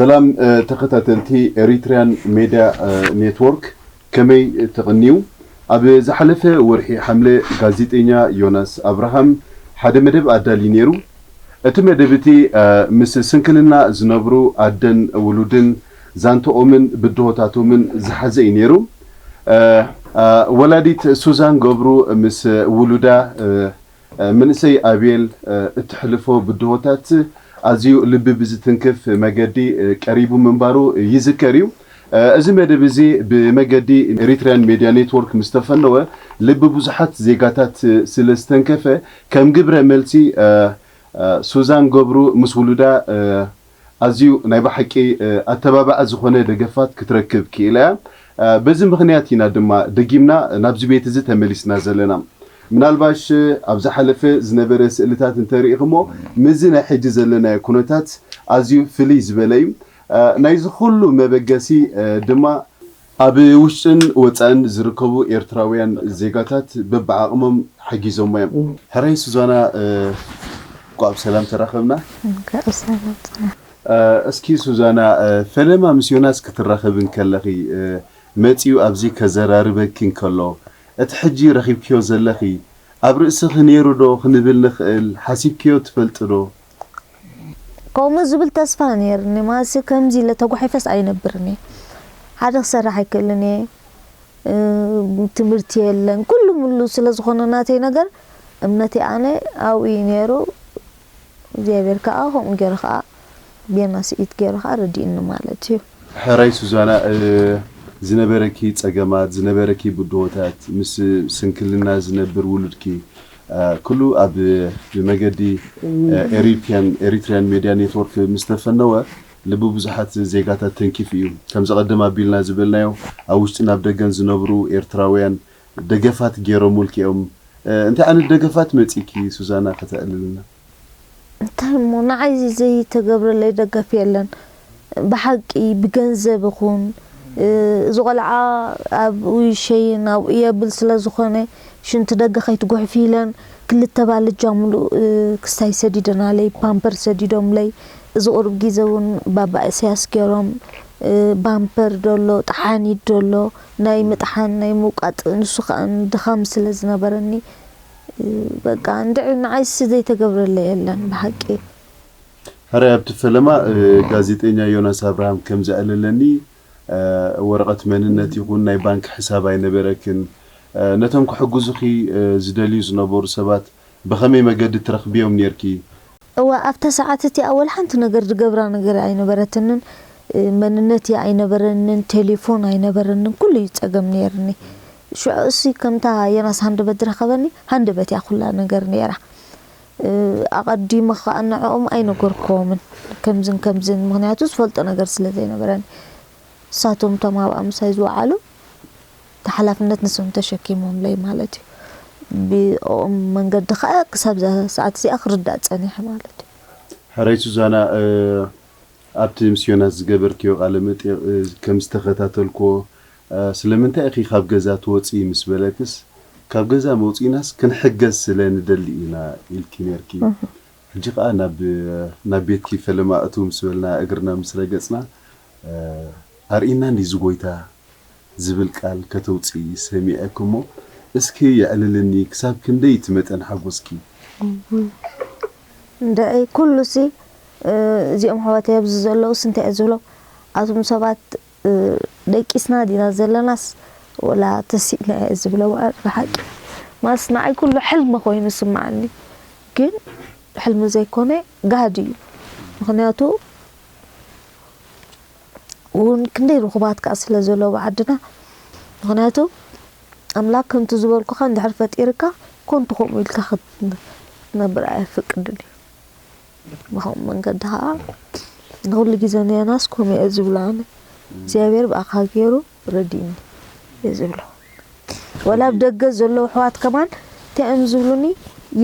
ሰላም ተኸታተልቲ ኤሪትሪያን ሜድያ ኔትወርክ፣ ከመይ ተቐንዩ? ኣብ ዝሓለፈ ወርሒ ሓምለ ጋዜጠኛ ዮናስ ኣብርሃም ሓደ መደብ ኣዳልዩ ነይሩ። እቲ መደብ እቲ ምስ ስንክልና ዝነብሩ ኣደን ውሉድን ዛንትኦምን ብድሆታቶምን ዝሓዘ እዩ ነይሩ። ወላዲት ሱዛን ገብሩ ምስ ውሉዳ መንእሰይ ኣቤል እትሕልፎ ብድሆታት ኣዝዩ ልቢ ብዝትንክፍ መገዲ ቀሪቡ ምንባሩ ይዝከር እዩ። እዚ መደብ እዚ ብመገዲ ኤሪትሪያን ሜድያ ኔትወርክ ምስ ተፈነወ ልቢ ብዙሓት ዜጋታት ስለ ዝተንከፈ ከም ግብረ መልሲ ሱዛን ገብሩ ምስ ውሉዳ ኣዝዩ ናይ ብሓቂ ኣተባባዒ ዝኾነ ደገፋት ክትረክብ ክኢላ እያ። በዚ ምኽንያት ኢና ድማ ደጊምና ናብዚ ቤት እዚ ተመሊስና ዘለና። ምናልባሽ ኣብ ዝሓለፈ ዝነበረ ስእልታት እንተሪኢኹሞ ምስዚ ናይ ሕጂ ዘለናዮ ኩነታት ኣዝዩ ፍልይ ዝበለ እዩ። ናይዚ ኩሉ መበገሲ ድማ ኣብ ውሽጥን ወፃእን ዝርከቡ ኤርትራውያን ዜጋታት በብዓቕሞም ሓጊዞሞ እዮም። ሕራይ ሱዛና፣ እንኳዕ ብሰላም ተራኸብና። እስኪ ሱዛና፣ ፈለማ ምስ ዮናስ ክትራኸብ እንከለኺ መፂኡ ኣብዚ ከዘራርበኪ እንከሎ እቲ ሕጂ ረኺብክዮ ዘለኺ ኣብ ርእስኺ ነይሩ ዶ ክንብል ንኽእል? ሓሲብክዮ ትፈልጢ ዶ? ከምኡ ዝብል ተስፋ ነይርኒ። ማሲ ከምዚ ኢለ ተጓሒፈስ ኣይነብርን እየ። ሓደ ክሰርሕ ኣይክእልን እየ። ትምህርቲ የለን። ኩሉ ምሉ ስለ ዝኾነ ናተይ ነገር እምነተይ ኣነ ኣብኡ እዩ ነይሩ። እግዚኣብሔር ከዓ ከምኡ ገይሩ ከዓ ቤና ስኢት ገይሩ ከዓ ረዲእኒ ማለት እዩ። ሕራይ ሱዛና፣ ዝነበረኪ ፀገማት፣ ዝነበረኪ ብድሆታት፣ ምስ ስንክልና ዝነብር ውሉድኪ ኩሉ ኣብ ብመገዲ ኤሪትሪያን ሜድያ ኔትወርክ ምስ ተፈነወ ልቢ ብዙሓት ዜጋታት ተንኪፉ እዩ። ከምዚ ቀደም ኣቢልና ዝበልናዮ ኣብ ውሽጥን ኣብ ደገን ዝነብሩ ኤርትራውያን ደገፋት ገይሮሙልኪ እዮም። እንታይ ዓይነት ደገፋት መፂኪ ሱዛና ከተዕልልና? እንታይ እሞ ንዓይ ዘይተገብረለይ ደገፍ የለን። ብሓቂ ብገንዘብ ይኹን እዚ ቆልዓ ኣብኡ ይሸይን ኣብኡ የብል ስለ ዝኾነ ሽንቲ ደገ ከይትጉሕፊ ኢለን ክልተ ባልጃ ሙሉእ ክስታይ ሰዲደናለይ፣ ፓምፐር ሰዲዶምለይ። እዚ ቁሩብ ግዜ እውን ባባ እሰያስ ገይሮም ባምፐር ደሎ ጠሓኒት ደሎ ናይ ምጥሓን ናይ ምውቃጥ ንሱ ከዓ ድኻም ስለ ዝነበረኒ በቃ እንድዒ ንዓይሲ ዘይተገብረለይ የለን ብሓቂ። ሕራይ ኣብቲ ፈለማ ጋዜጠኛ ዮናስ ኣብርሃም ከም ዘዕለለኒ ወረቐት መንነት ይኹን ናይ ባንክ ሕሳብ ኣይነበረክን። ነቶም ክሕግዙኺ ዝደልዩ ዝነበሩ ሰባት ብኸመይ መገዲ ትረኽብዮም ኔርኪ? እወ ኣብታ ሰዓት እቲኣ ወላ ሓንቲ ነገር ዝገብራ ነገር ኣይነበረትንን። መንነትይ ኣይነበረንን፣ ቴሌፎን ኣይነበረንን፣ ኩሉ እዩ ፀገም ኔርኒ። ሽዑ እሲ ከምታ ዮናስ ሃንደበት ዝረኸበኒ ሃንደበት እያ ኩላ ነገር ኔራ። ኣቐዲመ ከዓ ንዕኦም ኣይነገርክዎምን ከምዝን ከምዝን፣ ምኽንያቱ ዝፈልጦ ነገር ስለ ዘይነበረኒ። ንሳቶም እቶም ኣብኣ ምሳይ ዝወዓሉ እቲ ሓላፍነት ንሶም ተሸኪሞምለይ ማለት እዩ። ብኦም መንገዲ ከዓ ክሳብ እዛ ሰዓት እዚኣ ክርዳእ ፀኒሐ ማለት እዩ። ሕራይ ሱዛና፣ ኣብቲ ምስ ዮናስ ዝገበርክዮ ቃለ መጠይቕ ከም ዝተኸታተልክዎ ስለምንታይ ኢኺ ካብ ገዛ ትወፂ ምስ በለክስ ካብ ገዛ መውፂእናስ ክንሕገዝ ስለ ንደሊ ኢና ኢልኪ ነርኪ። ሕጂ ከዓ ናብ ናብ ቤትኪ ፈለማ እትው ምስ በልና እግርና ምስ ረገፅና ኣርእየና እንዲ እዚ ጎይታ ዝብል ቃል ከተውፅኢ ሰሚዐኪ እሞ እስኪ የዕልልኒ ክሳብ ክንደይ እቲ መጠን ሓጎስኪ? እንድዒ ኩሉሲ እዚኦም ኣሕዋተይ ኣብዚ ዘለውስ እንታይ እየ ዝብሎም? ኣቶም ሰባት ደቂስና ዲና ዘለናስ ወላ ተሲእና እየ ዝብሎ ብሓቂ። ማስ ንዓይ ኩሉ ሕልሚ ኮይኑ ይስምዓኒ፣ ግን ሕልሚ ዘይኮነ ጋህዲ እዩ። ምኽንያቱ እውን ክንደይ ርኹባት ከዓ ስለ ዘለዉ ዓድና። ምኽንያቱ ኣምላክ ከምቲ ዝበልኩኻ እንድሕር ፈጢርካ ኮንቱ ከምኡ ኢልካ ክትነብር ኣየፍቅድን እዩ። ብኸምኡ መንገዲ ከዓ ንኹሉ ግዜ ንዮናስ ከምኡ እየ ዝብሎ ኣነ። እግዚኣብሔር ብኣኻ ገይሩ ረዲእኒ እየ ዝብሎ። ወላ ኣብ ደገ ዘለዉ ኣሕዋት ከማን እንታይ እዮም ዝብሉኒ፣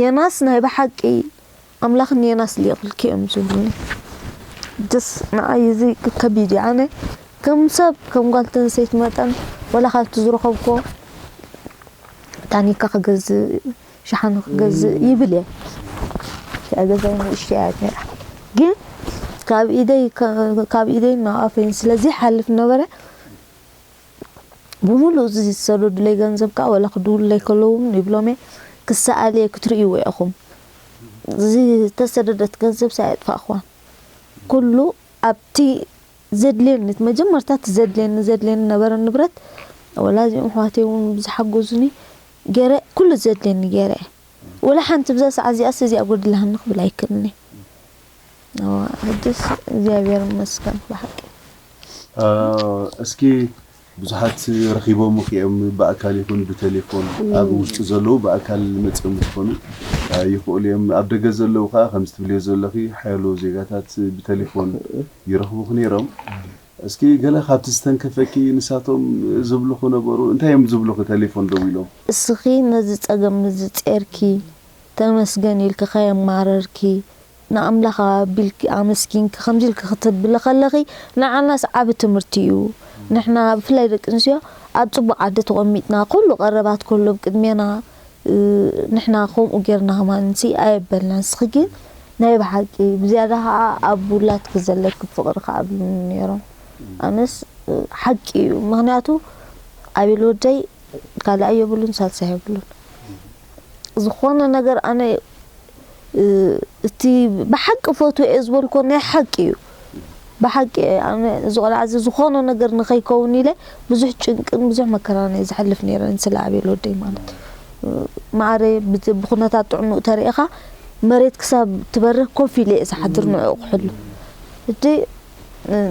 ዮናስ ናይ ብሓቂ ኣምላኽ ንዮናስ ልኢኽልኪ እዮም ዝብሉኒ። ደስ ንዓይ እዚ ከቢድ እዩ። ኣነ ከም ሰብ ከም ጓል ተንሰይቲ መጠን ወላ ካብቲ ዝረኸብክዎ ታኒካ ክገዝእ ሸሓኒ ክገዝእ ይብል እየ። እቲኣ ገዛይ ንእሽተይ እያ ነይራ። ግን ካብ ኢደይ ከ- ካብ ኢደይ ናብ ኣፈይን ስለዚ ሓልፍ ነበረ። ብምሉእ እዚ ዝሰደዱለይ ገንዘብ ከዓ ወላ ክድውሉለይ ከለዉ እውን ይብሎም እየ፣ ክሰኣል እየ ክትርእይዎ ኢኹም። ዝተሰደደት ገንዘብ ሳይ ኣጥፋእኽዋን። ኩሉ ኣብቲ ዘድልየኒ እቲ መጀመርታ እቲ ዘድልየኒ ዘድልየኒ ነበረ ንብረት፣ ወላ እዚኦም ኣሕዋተይ እውን ብዝሓገዙኒ ገይረ ኩሉ ዘድልየኒ ገይረ እየ። ወላ ሓንቲ ብዛ ሰዓት እዚኣስ እዚኣ ጎዲላሃኒ ክብል ኣይክእልን እየ። ሕጅስ እግዚኣብሔር ይመስገን ብሓቂ። እስኪ ብዙሓት ረኺቦምኺ እዮም፣ ብኣካል ይኹን ብቴሌፎን ኣብ ውሽጢ ዘለዉ ብኣካል መፅኦም ዝኾኑ ይኽእሉ እዮም። ኣብ ደገ ዘለዉ ከዓ ከምዚ ትብልዮ ዘለኺ ሓያሎ ዜጋታት ብቴሌፎን ይረኽቡኺ ነይሮም። እስኪ ገለ ካብቲ ዝተንከፈኪ ንሳቶም ዝብሉኺ ነበሩ? እንታይ እዮም ዝብሉኺ ቴሌፎን ደዊሎም? እስኺ ነዚ ፀገም እዚ ፀርኪ ተመስገን ኢልኪ ከየማረርኪ ንኣምላኽ ኣቢልኪ ኣመስጊንኪ ከምዚ ኢልኪ ክትብሊ ከለኺ ንዓናስ ዓቢ ትምህርቲ እዩ። ንሕና ብፍላይ ደቂ ኣንስትዮ ኣብ ፅቡቕ ዓዲ ተቐሚጥና ኩሉ ቀረባት ከሎ ኣብ ቅድሜና ንሕና ከምኡ ጌርና ከማንሲ ኣየበልናን። ንስኺ ግን ናይ ብሓቂ ብዝያዳ ከዓ ኣብ ውላድኪ ዘለኪ ፍቕሪ ክኣብሉኒ ነይሮም። ኣነስ ሓቂ እዩ ምኽንያቱ ኣቤል ወደይ ካልኣይ የብሉን ሳልሳይ የብሉን። ዝኾነ ነገር ኣነ እቲ ብሓቂ ፈትዎ እየ ዝበልኮ ናይ ሓቂ እዩ። ብሓቂ ኣነ እዚ ቆልዓ እዚ ዝኾነ ነገር ንኸይከውን ኢለ ብዙሕ ጭንቅን ብዙሕ መከራን እየ ዝሓልፍ ነይረ ንስለ ኣቤል ወደይ ማለት። ማዕረ ብዚ ብኩነታት ጥዕንኡ ተሪእኻ መሬት ክሳብ ትበርህ ኮፍ ኢለ እየ ዝሓድር ንዕኡ ክሕሉ። እቲ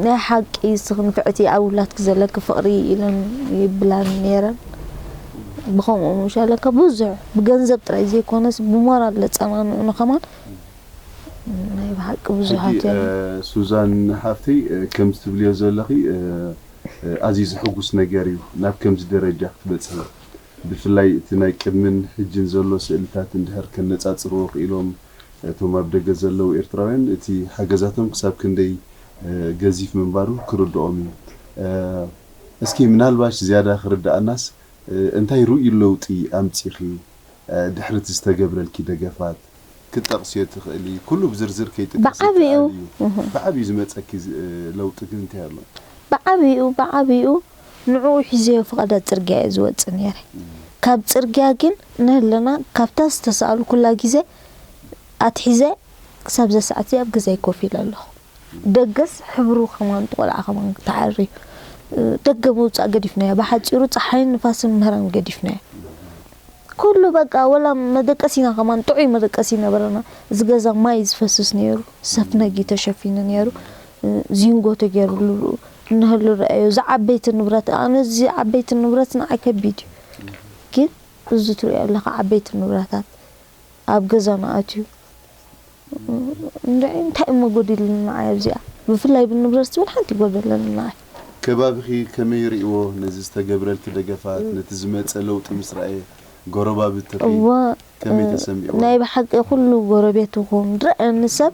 ናይ ሓቂ ስኽንፍዕቲ ኣብ ውላድኪ ዘለኪ ፍቕሪ ኢለን ይብላን ነይረን። ብኸምኡ ምሻለካ ብዙሕ ብገንዘብ ጥራይ ዘይኮነስ ብሞራል ለፀናንዑ ንኸማን ናይ ብሓቂ ብዙሓት እዮም። ሱዛን ሓፍተይ ከምዚ ትብልዮ ዘለኺ ኣዝዩ ዘሐጉስ ነገር እዩ ናብ ከምዚ ደረጃ ክትበፅሒ። ብፍላይ እቲ ናይ ቅድምን ሕጅን ዘሎ ስእልታት እንድሕር ከነፃፅርዎ ክኢሎም እቶም ኣብ ደገ ዘለዉ ኤርትራውያን እቲ ሓገዛቶም ክሳብ ክንደይ ገዚፍ ምንባሩ ክርድኦም እዩ። እስኪ ምናልባሽ ዝያዳ ክርድኣናስ እንታይ ርኡይ ለውጢ ኣምፂኺ ድሕሪ እቲ ዝተገብረልኪ ደገፋት ክትጠቕስዮ ትኽእሊ? ኩሉ ብዝርዝር ከይጠቀሰ ብዓቢኡ ብዓቢኡ ዝመፀኪ ለውጢ ግን እንታይ ኣሎ? ብዓቢኡ ብዓቢኡ ንዕኡ ሒዘዮ ፈቐዳ ጽርግያ እየ ዝወጽእ ነይረ። ካብ ጽርግያ ግን ንህለና ካብታ ዝተሳእሉ ኩላ ግዜ ኣትሒዘ ክሳብ ዘ ሰዓት እዚኣ ኣብ ገዛይ ኮፍ ኢለ ኣለኹ። ደገስ ሕብሩ ከማን እቲ ቆልዓ ከማን ተዓርዩ ደገ ምውጻእ ገዲፍናዮ። ብሓጺሩ ጸሓይን ንፋስን ምህራም ገዲፍናዮ። ኩሉ በቃ ወላ መደቀሲና ከማን ጥዑይ መደቀሲ ነበረና። እዚ ገዛ ማይ ዝፈስስ ነይሩ፣ ሰፍነጊ ተሸፊኑ ነይሩ፣ ዚንጎ ተገይሩሉ እንህሉ ረኣዮ። እዚ ዓበይቲ ንብረት ኣነ እዚ ዓበይቲ ንብረት ንዓይ ከቢድ እዩ። ግን እዚ ትሪኦ ኣለኻ ዓበይቲ ንብረታት ኣብ ገዛና ኣትዩ እንድዒ እንታይ እሞ ጎዲልኒ ንዓይ ኣብዚኣ ብፍላይ ብንብረት ዝብል ሓንቲ ይጎደለኒ ንዓይ። ከባቢኺ ከመይ ይርእይዎ ነዚ ዝተገብረልኪ ደገፋት ነቲ ዝመጸ ለውጢ ምስ ረኣየ ጎረባብትኺ እወ ከመይ ተሰሚዕዎ? ናይ ብሓቂ ኩሉ ጎረቤት ይኹን ዝረኣየኒ ሰብ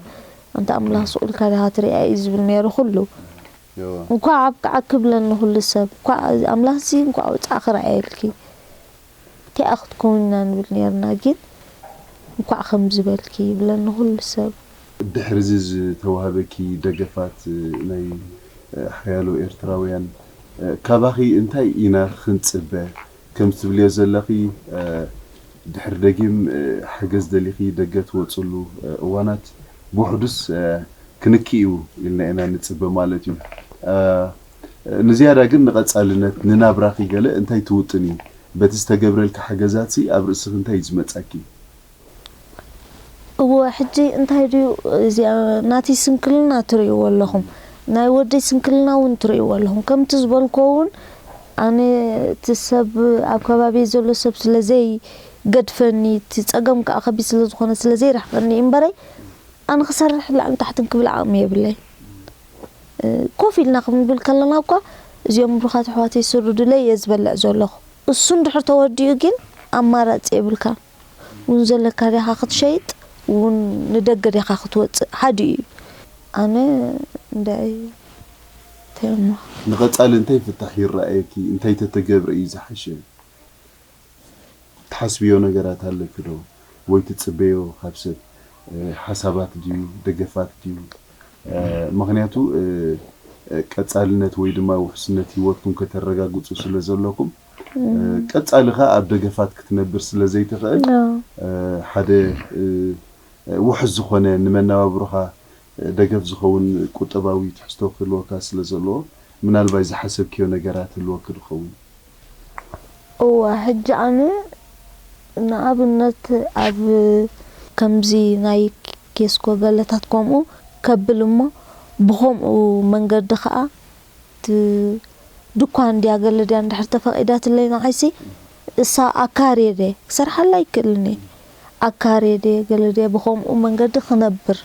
ኣንታ ኣምላኽ ስቕ ኢልካ ዲኻ ትሪኣ እዩ ዝብል ነይሩ ኩሉ። እወ እንኳዕ ኣብቅዓኪ ይብለኒ ኩሉ ሰብ። እንኳዕ ኣምላኽሲ እንኳዕ ኣውጻእኪ ረኣየልኪ። እንታይ ክትከውን ኢና ንብል ነርና ግን እንኳዕ ከምዚ በልኪ ይብለኒ ኩሉ ሰብ። ድሕሪ እዚ ዝተዋህበኪ ደገፋት ናይ ሓያሎ ኤርትራውያን ካባኺ እንታይ ኢና ክንጽበ? ከምቲ ትብልዮ ዘለኺ ድሕሪ ደጊም ሓገዝ ደሊኺ ደገ ትወጽሉ እዋናት ብውሕዱስ ክንኪ እዩ ኢልና ኢና ንጽበ ማለት እዩ። ንዝያዳ ግን ንቐጻልነት ንናብራኺ ገለ እንታይ ትውጥኒ? በቲ ዝተገብረልኪ ሓገዛትሲ ኣብ ርእስኺ እንታይ እዩ ዝመጻኪ? እወ ሕጂ እንታይ ድዩ እዚኣ ናተይ ስንክልና ትርእይዎ ኣለኹም፣ ናይ ወደይ ስንክልና እውን ትርእይዎ ኣለኹም። ከምቲ ዝበልክዎ እውን ኣነ እቲ ሰብ ኣብ ከባቢየ ዘሎ ሰብ ስለ ዘይገድፈኒ እቲ ጸገም ከዓ ከቢድ ስለ ዝኾነ ስለ ዘይርሕቐኒ እዩ እምበረይ ኣነ ክሰርሕ ላዕልን ታሕትን ክብል ዓቕሚ የብለይ። ኮፍ ኢልና ክንብል ከለና እኳ እዚኦም ብሩኻት ኣሕዋተይ ስርዱለይ እየ ዝበልዕ ዘለኹ። እሱ እንድሕር ተወዲኡ ግን ኣማራፂ የብልካን። እውን ዘለካ ዲኻ ክትሸይጥ እውን ንደገ ዲኻ ክትወፅእ ሓዲኡ እዩ። ኣነ እንዳይ ተማ ንቐፃሊ እንታይ ፍታሕ ይረኣየኪ? እንታይ ተተገብረ እዩ ዝሓሸ? ትሓስብዮ ነገራት ኣለኪ ዶ? ወይ ትፅበዮ ካብ ሰብ ሓሳባት ድዩ ደገፋት ድዩ? ምክንያቱ ቀፃልነት ወይ ድማ ውሕስነት ህይወትኩም ከተረጋግፁ ስለ ዘለኩም፣ ቀፃሊ ከ ኣብ ደገፋት ክትነብር ስለ ዘይትኽእል፣ ሓደ ውሕስ ዝኾነ ንመነባብሮኻ ደገፍ ዝኸውን ቁጠባዊ ትሕዝቶ ክህልወካ ስለ ዘለዎ፣ ምናልባት ዝሓሰብክዮ ነገራት ህልወክ ድኸውን? እዋ ሕጂ ኣነ ንኣብነት ኣብ ከምዚ ናይ ኬስኮ ገለታት ከምኡ ከብል እሞ ብኸምኡ መንገዲ ከዓ ድኳን ድያ ገለ ድያ እንድሕር ተፈቒዳትለይ ንዓይሲ እሳ ኣካርየ ድየ ክሰርሓላ ኣይክእልን እየ ኣካርየ ድየ ገለ ድየ ብኸምኡ መንገዲ ክነብር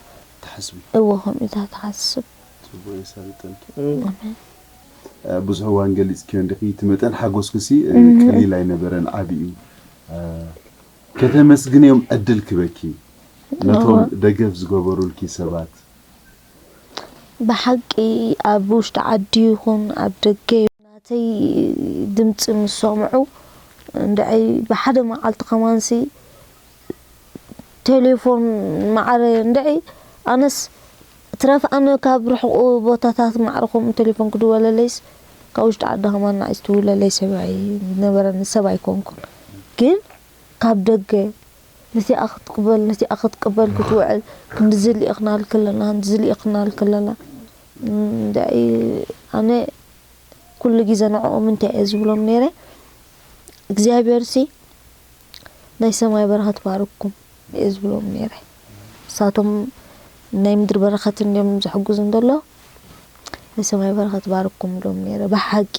ትሓስቢ? እወ ከምኡ ኢታ ትሓስብ ጽቡቕ የሳልጠልኪ። ብዙሕ እዋን ገሊጽክዮ እንዲኺ፣ እቲ መጠን ሓጎስክሲ ቀሊል ኣይነበረን፣ ዓቢ እዩ። ከተመስግንዮም ዕድል ክበኪ ነቶም ደገፍ ዝገበሩልኪ ሰባት። ብሓቂ ኣብ ውሽጢ ዓዲ ይኹን ኣብ ደገ ናተይ ድምፂ ምስ ሰምዑ እንድዐይ ብሓደ መዓልቲ ከማንሲ ቴሌፎን ማዕረ እንድዒ ኣነስ ትረፍ ኣነ ካብ ርሑቕ ቦታታት ማዕረ ከምኡ ቴሌፎን ክድወለለይስ ካብ ውሽጢ ዓዲ ከማን ንዓይ ዝትውለለይ ሰብ ኣይነበረን ሰብ ኣይኮንኩን ግን ካብ ደገ ነቲኣ ክትቅበል ነቲኣ ክትቅበል ክትውዕል ክንድዚ ልኢኽናልኪ ኣለና ክንድዚ ልኢኽናልኪ ኣለና እንድዒ ኣነ ኩሉ ግዜ ንዕኦም እንታይ እየ ዝብሎም ነይረ እግዚኣብሔር ሲ ናይ ሰማይ በረኸት ባርኩም እየ ዝብሎም ነይረ። ንሳቶም ናይ ምድሪ በረኸት እንድዮም ዝሕግዙ እንደሎ ናይ ሰማይ በረኸት ባርኩም ኢሎም ነይረ። ብሓቂ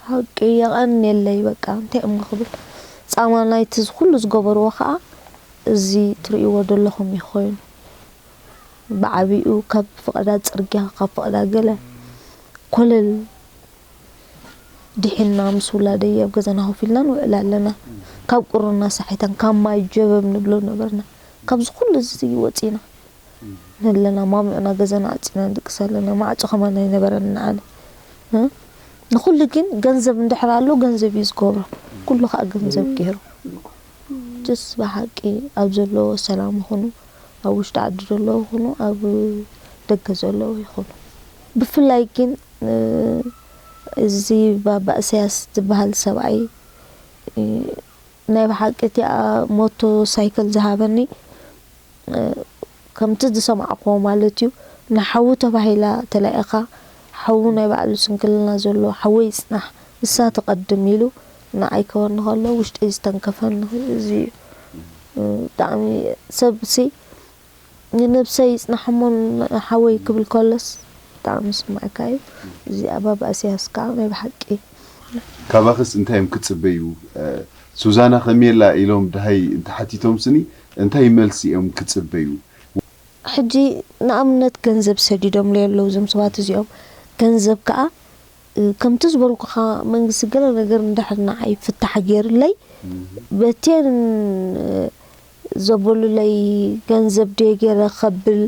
ሓቂ የቐንየለይ በቃ እንታይ እሞ ክብል ፃማ ናይቲ ኩሉ ዝገበርዎ ከዓ እዚ ትርእይዎ ዘለኹም እዩ ኮይኑ ብዓቢኡ ካብ ፍቐዳ ፅርግያ ካብ ፍቐዳ ገለ ኮለል ድሒንና ምስ ውላደይ ኣብ ገዛና ኮፍ ኢልና ንውዕል ኣለና። ካብ ቁሪ እናሳሒታን ካብ ማይ ጀበብ ንብሎ ነበርና። ካብዚ ኩሉ እዚ ወፂና ንለና ማሚቕና ገዛና ዓፂና ንድቅስ ኣለና። ማዕፆ ከማን ኣይነበረን ንዓና። ንኩሉ ግን ገንዘብ እንድሕር ኣሎ ገንዘብ እዩ ዝገብሮ። ኩሉ ከዓ ገንዘብ ገይሩ። ጅስ ብሓቂ ኣብ ዘለዎ ሰላም ይኹኑ ኣብ ውሽጢ ዓዲ ዘለዉ ይኹኑ ኣብ ደገ ዘለዉ ይኹኑ ብፍላይ ግን እዚ ባባ እሰያስ ዝበሃል ሰብኣይ ናይ ብሓቂ እቲኣ ሞቶ ሳይክል ዝሃበኒ ከምቲ ዝሰማዕክዎ ማለት እዩ ንሓዉ ተባሂላ ተላኢኻ ሓዉ ናይ ባዕሉ ስንክልና ዘሎ ሓወይ ይፅናሕ ንሳ ትቐድም ኢሉ ንዓይ ክበኒ ከሎ ውሽጠይ ዝተንከፈኒ እዚ እዩ ብጣዕሚ ሰብ ሲ ንነብሰይ ይፅናሕ እሞ ሓወይ ክብል ከሎስ ብጣዕሚ ስማዕካ እዩ እዚኣ ባባ እስያስ ከዓ ናይ ብሓቂ ካባኽስ እንታይ እዮም ክፅበዩ? ሱዛና ከሜላ ኢሎም ድሃይ እንተሓቲቶም ስኒ እንታይ መልሲ እዮም ክፅበዩ? ሕጂ ንኣብነት ገንዘብ ሰዲዶምለይ ኣለዉ እዞም ሰባት እዚኦም ገንዘብ ከዓ ከምቲ ዝበልኩኻ መንግስቲ ገለ ነገር እንድሕር ንዓይ ፍታሕ ገይሩለይ በቴን ዘበሉለይ ገንዘብ ድየ ገይረ ከብል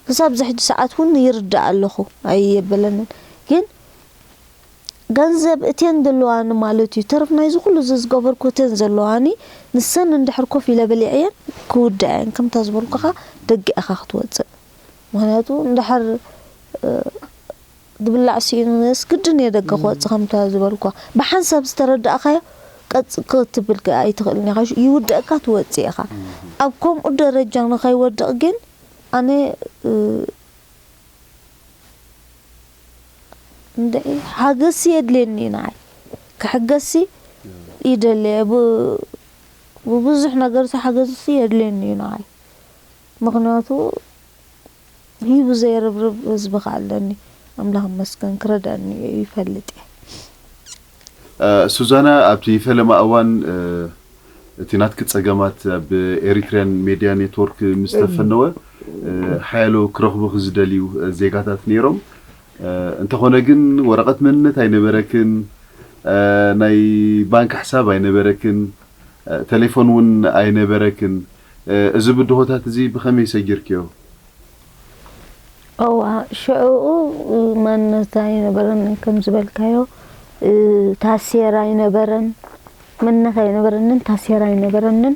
ክሳብ ዝሕጂ ሰዓት እውን ይርዳእ ኣለኹ ኣይየበለንን ግን ገንዘብ እተን ዘለዋኒ ማለት እዩ ተረፍ ናይዚ ኩሉ እዚ ዝገበርኩ እተን ዘለዋኒ ንሰን እንድሕር ኮፍ ኢለ በሊዐየን ክውድዐየን ከምታ ዝበልኩኻ ደገ ኢኻ ክትወፅእ ምክንያቱ እንድሕር ዝብላዕ ስኢኑስ ግድን እየ ደገ ክወፅእ ከምታ ዝበልኳ ብሓንሳብ ዝተረዳእካዮ ቀፅ ክትብል ኣይትኽእልን ኢኻ ይውድአካ ትወፅእ ኢኻ ኣብ ከምኡ ደረጃ ንኸይወድቕ ግን ኣነ እንድዒ ሓገዝሲ የድልየኒ እዩ ንዓይ ክሕገዝሲ ይደሊ እየ ብብዙሕ ነገርሲ ሓገዝሲ የድልየኒ እዩ ንዓይ ምኽንያቱ ሂቡ ዘየርብርብ ህዝቢ ከዓ ኣለኒ ኣምላኽ መስገን ክረድአኒ እዩ ይፈልጥ እየ ሱዛና ኣብቲ ፈለማ እዋን እቲ ናትኪ ጸገማት ኣብ ኤሪትሪያን ሜድያ ኔትወርክ ምስ ተፈነወ ሓያሎ ክረኽቡኺ ዝደልዩ ዜጋታት ነይሮም። እንተኾነ ግን ወረቐት መንነት ኣይነበረክን፣ ናይ ባንክ ሕሳብ ኣይነበረክን፣ ቴሌፎን እውን ኣይነበረክን። እዚ ብድሆታት እዚ ብኸመይ ሰጊርክዮ? እዋ ሽዑኡ ማንነት ኣይነበረንን ከም ዝበልካዮ ታሴር ኣይነበረን መንነት ኣይነበረንን ታሴር ኣይነበረንን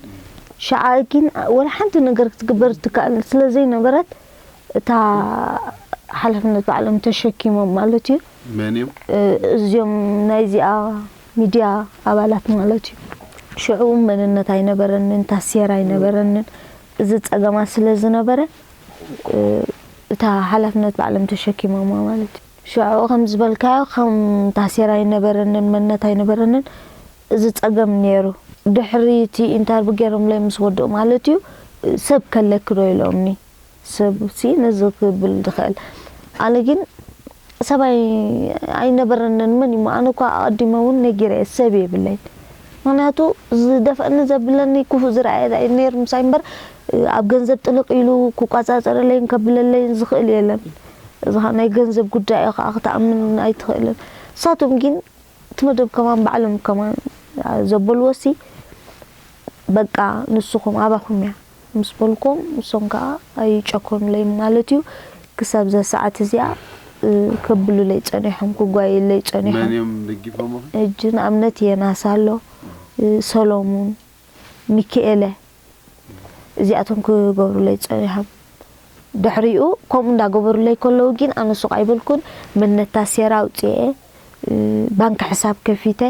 ሸዓ ግን ወላ ሓንቲ ነገር ክትግበር ትከኣል ስለ ዘይነበረት እታ ሓላፍነት ባዕሎም ተሸኪሞም ማለት እዩ። መን እዮም? እዚኦም ናይዚኣ ሚድያ ኣባላት ማለት እዩ። ሽዑ መንነት ኣይነበረንን፣ ታሴራ ኣይነበረንን። እዚ ፀገማት ስለ ዝነበረ እታ ሓላፍነት ባዕሎም ተሸኪሞማ ማለት እዩ። ሽዑ ከም ዝበልካዮ ከም ታሴራ ኣይነበረንን፣ መንነት ኣይነበረንን። እዚ ፀገም ነይሩ። ድሕሪ እቲ ኢንተርቪ ገይሮምለይ ምስ ወድኡ ማለት እዩ ሰብ ከለክዶ ኢሎምኒ። ሰብ ሲ ነዚ ክብል ዝኽእል ኣነ ግን ሰብ ኣይነበረንን። መን እዩ ኣነ እኳ ኣቐዲመ እውን ነጊረ እየ ሰብ የብለይን። ምክንያቱ ዝደፍአኒ ዘብለኒ ክፉእ ዝረኣየ ነይሩ ምሳይ እምበር ኣብ ገንዘብ ጥልቕ ኢሉ ክቋፃፀረለይን ከብለለይን ዝኽእል የለን። እዚ ናይ ገንዘብ ጉዳይ እዩ ከዓ ክትኣምን ኣይትኽእልን። ንሳቶም ግን እቲ መደብ ከማን ባዕሎም ከማን ዘበልዎ ሲ በቃ ንስኹም ኣባኹም እያ ምስ በልኩም እሶም ከዓ ኣይጨኮኑለይም ማለት እዩ። ክሳብ እዛ ሰዓት እዚኣ ከብሉለይ ፀኒሖም፣ ክጓየለይ ፀኒሖም። መን እዮም ደጊፎምኺ? ሕጂ ንኣብነት የናስ ኣሎ፣ ሰሎሙን፣ ሚኪኤለ እዚኣቶም ክገብሩለይ ፀኒሖም። ድሕሪኡ ከምኡ እንዳገበሩለይ ከለዉ ግን ኣነ ሱቕ ኣይበልኩን። መነታ ሴራ ኣውፅኤ ባንክ ሕሳብ ከፊተ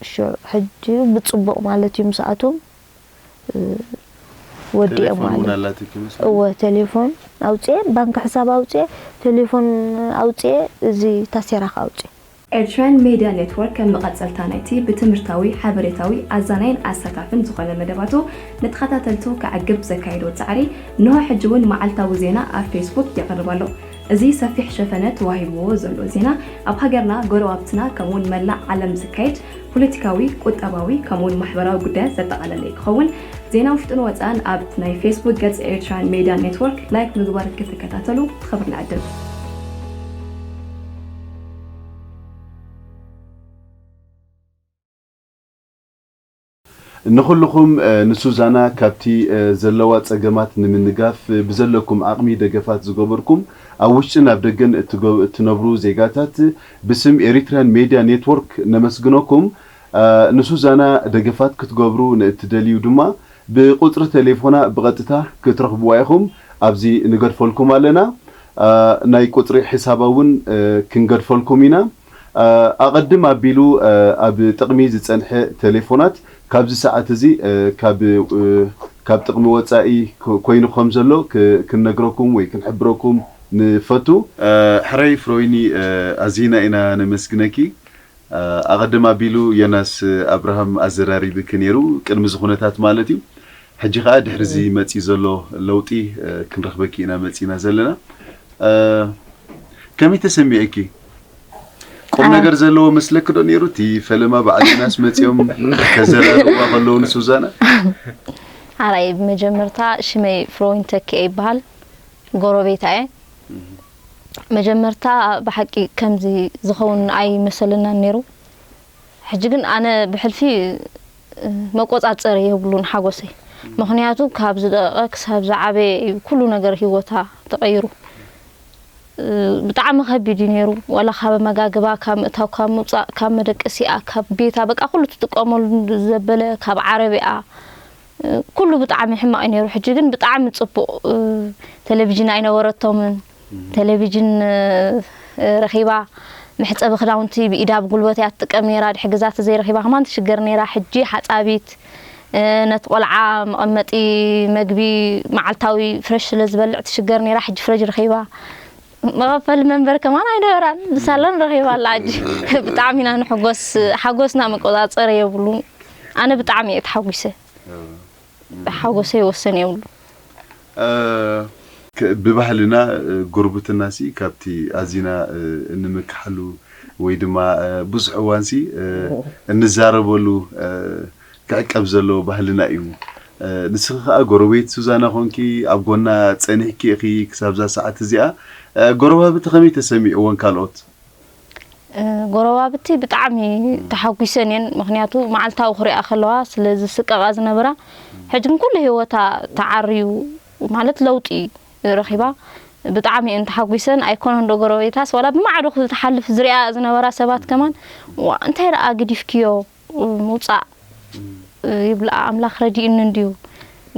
ሽዑ ሕጂ ብፅቡቕ ማለት እዩ ምስኣቶም ወዲኦም ቴሌፎን እውን ማለት ኣላትኪ መስለኒ። እወ ቴሌፎን ኣውፅኤ ባንክ ሕሳብ ኣውፅኤ ቴሌፎን ኣውፅኤ እዚ ታሴራ ከ ኣውፅኤ ኤርትራን ሜድያ ኔትወርክ ከም መቐጸልታ ናይቲ ብትምህርታዊ፣ ሓበሬታዊ፣ ኣዛናይን ኣሳታፍን ዝኾነ መደባቱ ንተኸታተልቱ ከዕግብ ዘካየዶ ጻዕሪ እንሆ ሕጂ እውን መዓልታዊ ዜና ኣብ ፌስቡክ የቕርብ ኣሎ። እዚ ሰፊሕ ሸፈነ ተዋሂብዎ ዘሎ ዜና ኣብ ሃገርና፣ ጎረባብትና ከምኡውን መላእ ዓለም ዝካየድ ፖለቲካዊ፣ ቁጠባዊ ከምኡውን ማሕበራዊ ጉዳያት ዘጠቓለለ እዩ ክኸውን። ዜና ውሽጥን ወጻእን ኣብ ናይ ፌስቡክ ገጽ ኤርትራን ሜድያ ኔትወርክ ላይክ ምግባር ክትከታተሉ ብኽብሪ ንዕድም። ንኹልኹም ንሱዛና ካብቲ ዘለዋ ጸገማት ንምንጋፍ ብዘለኩም ዓቕሚ ደገፋት ዝገበርኩም ኣብ ውሽጥን ኣብ ደገን እትነብሩ ዜጋታት ብስም ኤሪትሪያን ሜድያ ኔትወርክ ነመስግነኩም። ንሱዛና ደገፋት ክትገብሩ ንእትደልዩ ድማ ብቁጽሪ ቴሌፎና ብቐጥታ ክትረኽብዋ ኢኹም። ኣብዚ ንገድፈልኩም ኣለና። ናይ ቁጽሪ ሕሳባ እውን ክንገድፈልኩም ኢና። ኣቐድም ኣቢሉ ኣብ ጥቕሚ ዝጸንሐ ቴሌፎናት ካብዚ ሰዓት እዚ ካብ ጥቕሚ ወጻኢ ኮይኑ ከም ዘሎ ክንነግረኩም ወይ ክንሕብረኩም ንፈቱ። ሕራይ ፍሮይኒ፣ ኣዚና ኢና ነመስግነኪ። ኣቐድም ኣቢሉ ዮናስ ኣብርሃም ኣዘራሪብኪ ነይሩ፣ ቅድሚ እዚ ኩነታት ማለት እዩ። ሕጂ ኸኣ ድሕሪ እዚ መጺኡ ዘሎ ለውጢ ክንረኽበኪ ኢና መጺና ዘለና። ከመይ ተሰሚዕኪ? ቁም ነገር ዘለዎ መስለኪ ዶ ነይሩ? እቲ ፈለማ በዓል ዮናስ መጺኦም ከዘራርብዋ ከለዉ ንሱዛና? ኣራይ ብመጀመርታ ሽመይ ፍሮይን ተኪኤ ይበሃል። ጎረቤታ እየ። መጀመርታ ብሓቂ ከምዚ ዝኸውን ኣይመሰለናን ነይሩ። ሕጂ ግን ኣነ ብሕልፊ መቆጻጸሪ የብሉን ሓጎሰይ። ምኽንያቱ ካብ ዝደቐቐ ክሳብ ዝዓበየ እዩ ኩሉ ነገር ህይወታ ተቐይሩ። ብጣዕሚ ከቢድ እዩ ነይሩ። ዋላ ካብ ኣመጋግባ፣ ካብ ምእታው፣ ካብ ምውፃእ፣ ካብ መደቀሲኣ፣ ካብ ቤታ፣ በቃ ኩሉ ትጥቀመሉ ዘበለ፣ ካብ ዓረቢኣ፣ ኩሉ ብጣዕሚ ሕማቕ እዩ ነይሩ። ሕጂ ግን ብጣዕሚ ፅቡቕ፣ ቴሌቪዥን ኣይነበረቶምን። ቴሌቪዥን ረኺባ፣ መሕፀቢ ክዳውንቲ ብኢዳ ብጉልበት እያ ትጥቀም ነይራ። ድሕሪ ግዛ ተዘይረኺባ ከማን ትሽገር ነይራ። ሕጂ ሓፃቢት፣ ነቲ ቆልዓ መቐመጢ መግቢ መዓልታዊ ፍረሽ ስለ ዝበልዕ ትሽገር ነይራ። ሕጂ ፍረጅ ረኺባ። መቐበሊ መንበር ከማን ኣይነበራን። ብሳሎን ረኺባ ኣላ ሕጂ። ብጣዕሚ ኢና ንሕጎስ። ሓጎስና መቆፃፀሪ የብሉን። ኣነ ብጣዕሚ እየ ተሓጒሰ። ሓጎሰይ ወሰን የብሉ። ብባህልና ጉርብትና ሲ ካብቲ ኣዚና እንምክሓሉ ወይ ድማ ብዙሕ እዋን ሲ እንዛረበሉ ክዕቀብ ዘለዎ ባህልና እዩ። ንስኺ ከኣ ጎረቤት ሱዛና ኮንኪ ኣብ ጎና ጸኒሕኪ ኢኺ ክሳብ እዛ ሰዓት እዚኣ። ጎረባብቲ ከመይ ተሰሚዕወን ካልኦት? ጎረባብቲ ብጣዕሚ ተሓጒሰን እየን። ምኽንያቱ መዓልታዊ ክሪኣ ከለዋ ስለ ዝስቀቓ ዝነበራ፣ ሕጂ ግን ኩሉ ህይወታ ተዓርዩ ማለት ለውጢ ረኺባ። ብጣዕሚ እየን ተሓጒሰን። ኣይኮነን ዶ ጎረቤታስ ዋላ ብማዕዶ ክትሓልፍ ዝሪኣ ዝነበራ ሰባት ከማን ዋ እንታይ ደኣ ገዲፍክዮ ምውፃእ ይብልኣ ኣምላኽ ረዲኡኒ እንድዩ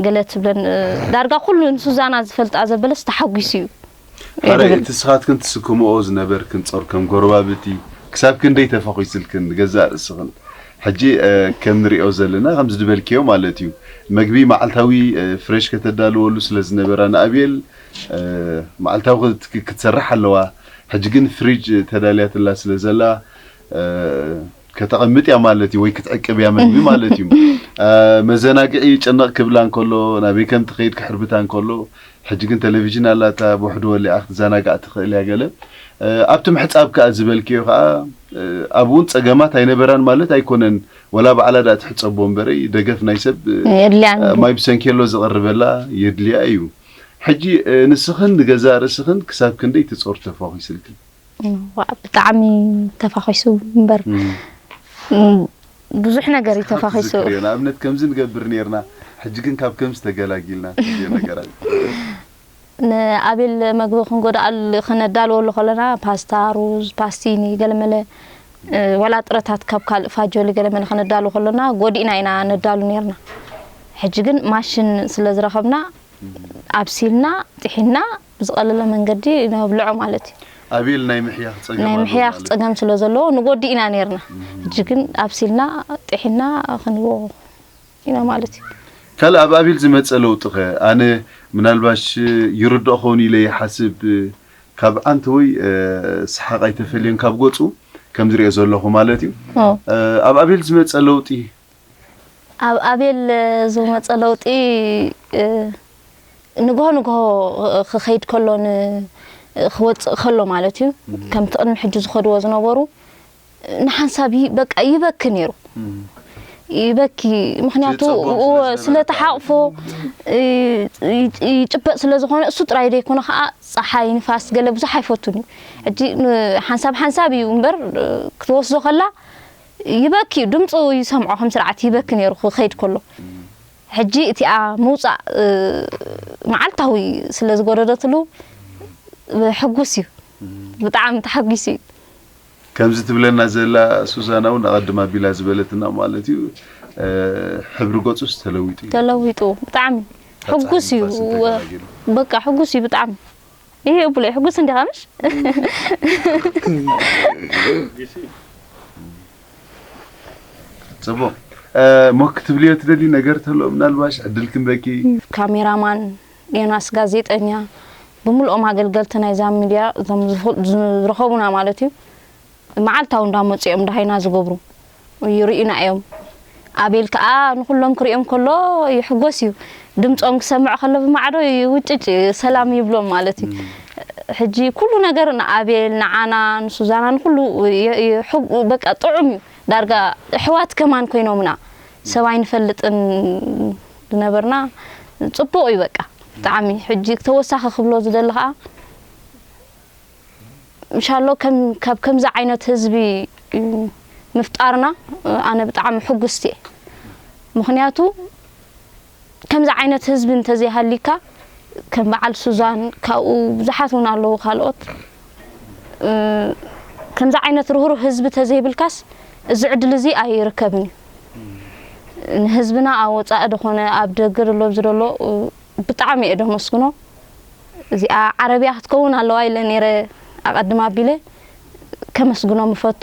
ገለ ትብለን፣ እ፣ ዳርጋ ኩሉ ንሱዛና ዝፈልጣ ዘበለስ ተሓጒሱ እዩ። ሓራይ፣ እቲ ስኻትክን ትስክምኦ ዝነበርክን ጾር ከም ጎረባብቲ ክሳብ ክንደይ ተፋኺስልክን ንገዛእ ርእስኽን? ሕጂ፣ እ፣ ከም ንሪኦ ዘለና ከምዚ ዝበልክዮ ማለት እዩ። መግቢ መዓልታዊ፣ እ፣ ፍሬሽ ከተዳልወሉ ስለ ዝነበራ ንኣብኤል፣ እ፣ መዓልታዊ ክት-፣ ክትሰርሕ ኣለዋ። ሕጂ ግን ፍሪጅ ተዳልያትላ ስለ ዘላ፣ እ፣ ከተቐምጥ እያ ማለት እዩ፣ ወይ ክትዕቅብ እያ መግቢ ማለት እዩ። እ፣ መዘናግዒ ጭንቕ ክብላ እንከሎ፣ ናበይ ከም ትኸይድ ክሕርብታ እንከሎ፣ ሕጂ ግን ቴሌቪዥን ኣላታ፣ ብውሕዱ ወሊዓ ክትዘናጋዕ ትኽእል እያ ገለ። እ፣ ኣብቲ ምሕጻብ ከኣ ዝበልክዮ ከኣ፣ እ፣ ኣብኡ እውን ጸገማት ኣይነበራን ማለት ኣይኮነን። ወላ ባዕላ ደኣ ትሕጸቦ እምበረይ፣ ደገፍ ናይ ሰብ፣ እ፣ የድልያን እ፣ ማይ ብሰንኬሎ ዝቐርበላ የድልያ እዩ። ሕጂ፣ እ፣ ንስኽን ንገዛእ ርእስኽን ክሳብ ክንደይ እቲ ጾር ተፋኺስልክን? ዋእ፣ ብጣዕሚ ተፋኺሱ እምበር፣ እም። እም፣ ብዙሕ ነገር እዩ እስኻብ ተፋኺሱ። ትዝክርዮ፣ ንኣብነት ከምዚ ንገብር ኔርና፣ ሕጂ ግን ካብ ከምዚ ተገላጊልና ትብልዮ ነገራት? ንኣብኤል መግቢ ክንጎድኣል-፣ ክነዳልወሉ ከለና ፓስታ፣ ሩዝ፣ ፓስቲኒ፣ ገለመለ፣ እ፣ ዋላ ጥረታት ካብ ካልእ ፋጆሊ ገለመለ ክነዳሉ ከለና ጎዲእና ኢና ነዳሉ ኔርና። ሕጂ ግን ማሽን ስለ ዝረኸብና ኣብሲልና፣ ጥሒና፣ ብዝቐለለ መንገዲ ነብልዖ ማለት እዩ። ኣብኤል ናይ ምሕያኽ ጸገም ናይ ኣለዎ ምሕያኽ ማለት እዩ። ጸገም ስለ ዘለዎ ንጎዲ ኢና ኔርና። ሕጂ ግን ኣብሲልና፣ ጥሒና፣ ክንቦ ኢና ማለት እዩ። ካልእ ኣብ ኣብኤል ዝመጸ ለውጢ ኸ? ኣነ ምናልባሽ ይርድኦ ኸውን ኢለ ይሓስብ፣ ካብ ዓንተወይ፣ እ፣ ሰሓቕ ኣይተፈልየን ካብ ገጹ፣ ከም ዝሪኦ ዘለኹ ማለት እዩ። ኦ። እ፣ ኣብ ኣብኤል ዝመጸ ለውጢ? ኣብ ኣብኤል ዝመጸ ለውጢ፣ እ፣ ንግሆ ንግሆ ክኸይድ ከሎ፣ ን-፣ ክወጽእ ከሎ ማለት እዩ። ከምቲ ቅድሚ ሕጂ ዝኸድዎ ዝነበሩ፣ ንሓንሳብ ይ-፣ በቃ ይበኪ ነይሩ። እም። ይበኪ፣ ምኽንያቱ፣ እቲ ጸቦት እዎ፣ ስለ ዝነበረ ስለ ተሓቕፎ፣ እ፣ ይ-፣ ይጭበጥ ስለ ዝኾነ፣ እሱ ጥራይ ዘይኮነ ኸኣ፣ ጸሓይ፣ ንፋስ፣ ገለ ብዙሕ ኣይፈቱን እዩ። ሕጂ፣ ን-፣ ሓንሳብ ሓንሳብ እዩ እምበር፣ እ፣ ክትወስዶ ከላ፣ ይበኪ እዩ። ድምጹ ይሰምዖ፣ ከም ስርዓት ይበኪ ነይሩ ክኸይድ ከሎ። ሕጂ እቲኣ ምውጻእ፣ እ፣ መዓልታዊ ስለ ዝጎደደትሉ፣ ሕጉስ እዩ። ብጣዕሚ ተሓጒሱ እዩ። ከምዚ ትብለና ዘላ ሱዛና እውን ኣቐድም ኣቢላ ዝበለትና ማለት እዩ፣ እ፣ ሕብሪ ገጹስ ተለዊጡ እዩ። ተለዊጡ፣ ብጣዕሚ ሕጉስ እዩ። ንፋስ እንተገላጊሉ። በቃ ሕጉስ እዩ ብጣዕሚ። ይሄ ብሎ ሕጉስ እንዲኻ ምሽ? ጽቡቕ። እ፣ እሞ ክትብልዮ ትደሊ ነገር ተሎ ምናልባሽ ዕድል ክንበኪ? ካሜራማን፣ ዮናስ ጋዜጠኛ፣ ብምልኦም ኣገልገልቲ ናይዛ ሚድያ፣ እዞም ዝፍ-፣ ዝረኸቡና ማለት እዩ፣ መዓልታዊ እንዳመጹ እዮም ደሃይና ዝገብሩ፣ ይርእዩና እዮም። ኣቤል ከኣ ንኹሎም ክርእዮም ከሎ ይሕጎስ እዩ። ድምጾም ክሰምዕ ከሎ ብማዕዶ ይውጭጭ፣ ሰላም ይብሎም ማለት እዩ። ሕጂ ኩሉ ነገር ንኣቤል፣ ንዓና፣ ንሱዛና፣ ንኹሉ የ-፣ የ-፣ ሕጉ-፣ በቃ ጥዑም እዩ። ዳርጋ ኣሕዋት ከማን ኮይኖምና። ሰብ ኣይንፈልጥን ዝነበርና፣ ጽቡቕ እዩ በቃ። ብጣዕሚ ሕጂ ተወሳኺ ክብሎ ዝደሊ ከኣ፣ ምሻሎ ከም፣ ካብ ከምዚ ዓይነት ህዝቢ ምፍጣርና ኣነ ብጣዕሚ ሕጉስቲ እየ። ምኽንያቱ ከምዚ ዓይነት ህዝቢ እንተዘይሃሊካ፣ ከም በዓል ሱዛን፣ ካብኡ ብዙሓት እውን ኣለዉ ካልኦት፣ እ፣ ከምዚ ዓይነት ርህሩህ ህዝቢ ተዘይብልካስ እዚ ዕድል እዚ ኣይርከብን እዩ። ንህዝብና ኣብ ወጻኢ ዝኾነ ኣብ ደገ ዘሎ ኣብዚ ዘሎ፣ እ፣ ብጣዕሚ እየ ደመስግኖ። እዚኣ ዓረብያ ክትከውን ኣለዋ ኢለ ነይረ ኣቐድም ኣቢለ ከመስግኖም እፈቱ።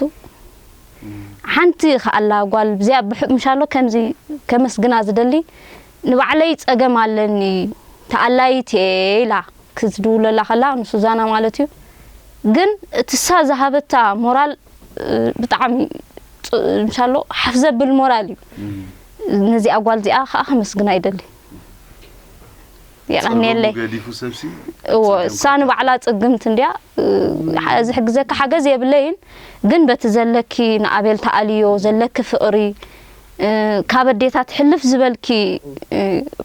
ሓንቲ ከኣላ ጓል እዚኣ ብሕ-፣ ምሻሎ ከምዚ ከመስግና ዝደሊ፣ ንባዕለይ ጸገም ኣለኒ፣ ተኣላይት እየ ኢላ ክትድውለላ ከላ፣ ንሱዛና ማለት እዩ። ግን እቲ እሳ ዝሃበታ ሞራል፣ እ፣ ብጣዕሚ ጽ-፣ ምሻሎ ሓፍ ዘብል ሞራል እዩ። ነዚኣ ጓል እዚኣ ከኣ ከመስግና ይደሊ። የቐንየለይ። ጸገሙ ገዲፉ ሰብሲ እዎ፣ ጸገም እሳ ንባዕላ ጽግምቲ እንድያ፣ እ፣ ዝሕግዘካ ሓገዝ የብለይን፣ ግን በቲ ዘለኪ ንኣቤል ተኣልዮ ዘለኪ ፍቕሪ፣ እ፣ ካብ ኣዴታት ሕልፍ ዝበልኪ፣ እ፣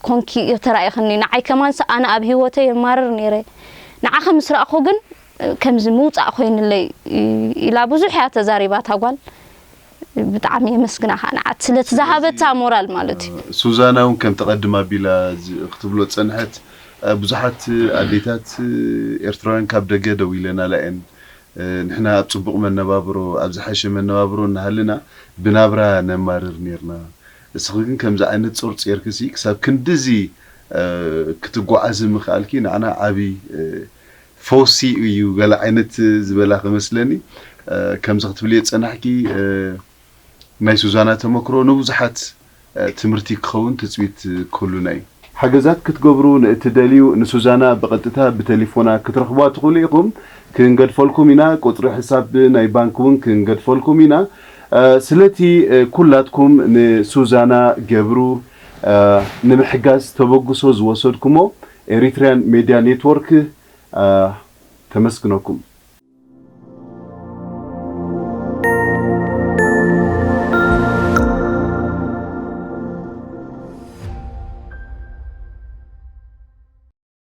ኮንኪ ተራኢኽኒ። ንዓይ ከማንስ ኣነ ኣብ ህይወተይ የማርር ነይረ። ንዓኺ ምስ ረኣኹ ግን፣ እ፣ ከምዚ ምውጻእ ኮይንለይ፣ እ፣ ኢላ ብዙሕ እያ ተዛሪባ እታ ጓል። ብጣዕሚ የመስግና ከኣ ንዓት ስለቲ ዝሃበታ ሞራል ማለት እዩ። ሱዛና እውን ከም ተቐድም ኣቢላ ዝ-፣ ክትብሎ ዝጸንሐት፣ እ፣ ብዙሓት ኣዴታት፣ እ፣ ኤርትራውያን ካብ ደገ ደው ኢለናላ እየን። እ፣ ንሕና ኣብ ጽቡቕ መነባብሮ፣ ኣብ ዝሓሸ መነባብሮ እናሃለና ብናብራ ነማርር ኔርና። እስኺ ግን ከምዚ ዓይነት ጾር ጼርክሲ ክሳብ ክንድዚ ክትጓዓዚ ምኽኣልኪ ንዓና ዓቢ ፈውሲ እዩ። ገለ ዓይነት ዝበላ ክመስለኒ። ከምዚ ክትብልዮ ዝጸናሕኪ፣ ናይ ሱዛና ተመክሮ ንብዙሓት ትምህርቲ ክኸውን ትጽቢት ክህሉና እዩ። ሓገዛት ክትገብሩ ንእትደልዩ ንሱዛና ብቐጥታ ብቴሌፎና ክትረኽቧ ትኽእሉ ኢኹም። ክንገድፈልኩም ኢና። ቁጽሪ ሕሳብ ናይ ባንክ እውን ክንገድፈልኩም ኢና። ስለቲ ኩላትኩም ንሱዛና ገብሩ ንምሕጋዝ ተበግሶ ዝወሰድኩሞ ኤሪትሪያን ሜድያ ኔትወርክ ተመስግነኩም።